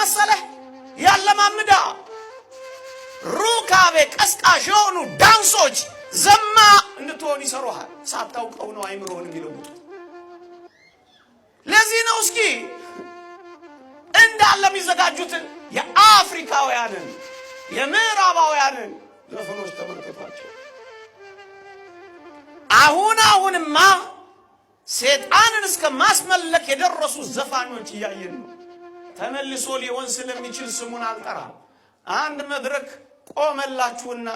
መሰለህ? ያለማምዳ ሩካቤ ቀስቃሽ የሆኑ ዳንሶች ዘማ እንድትሆን ይሰሩሃል። ሳታውቀው ነው አይምሮህን የሚለውጡት። ለዚህ ነው እስኪ እንዳለ የሚዘጋጁትን የአፍሪካውያንን የምዕራባውያንን ዘፈኖች ተመልከቷቸው። አሁን አሁንማ ሴጣንን እስከ ማስመለክ የደረሱ ዘፋኞች እያየን ነው። ተመልሶ ሊሆን ስለሚችል ስሙን አልጠራም። አንድ መድረክ ቆመላችሁና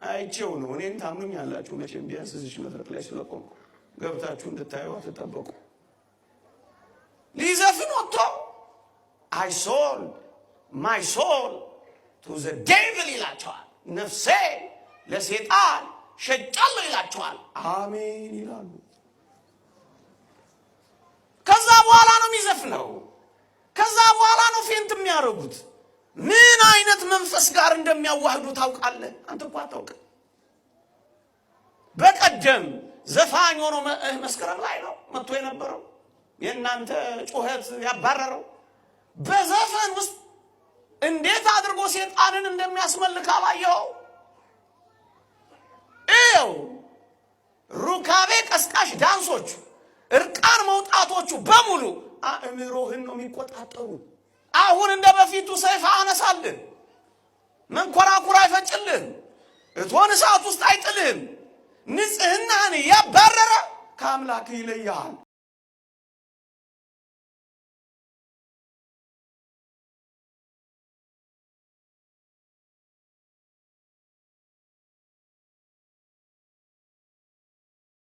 አይቼው ነው። እኔን ታምኑኛላችሁ መቼም፣ ቢያንስ እዚች መድረክ ላይ ስለቆምኩ ገብታችሁ እንድታዩ አትጠበቁ። ሊዘፍን ወጥቶ "I sold my soul to the devil" ይላቸዋል። ነፍሴ ለሴጣን ሸጫለሁ ይላቸዋል። አሜን ይላሉ። ከዛ በኋላ ነው የሚዘፍነው። ከዛ በኋላ ነው faint የሚያደርጉት። ምን አይነት መንፈስ ጋር እንደሚያዋህዱ ታውቃለህ? አንተ እኮ አታውቅም። በቀደም ዘፋኝ ሆኖ መስከረም ላይ ነው መጥቶ የነበረው፣ የእናንተ ጩኸት ያባረረው፣ በዘፈን ውስጥ እንዴት አድርጎ ሴጣንን እንደሚያስመልክ አላየኸው? ይኸው ሩካቤ ቀስቃሽ ዳንሶቹ፣ እርቃን መውጣቶቹ በሙሉ አእምሮህን ነው የሚቆጣጠሩ። አሁን እንደ በፊቱ ሰይፍ አነሳልህ፣ መንኮራኩር አይፈጭልህም፣ እቶን እሳት ውስጥ አይጥልህም። ንጽህናህን እያባረረ ከአምላክ ይለያሃል።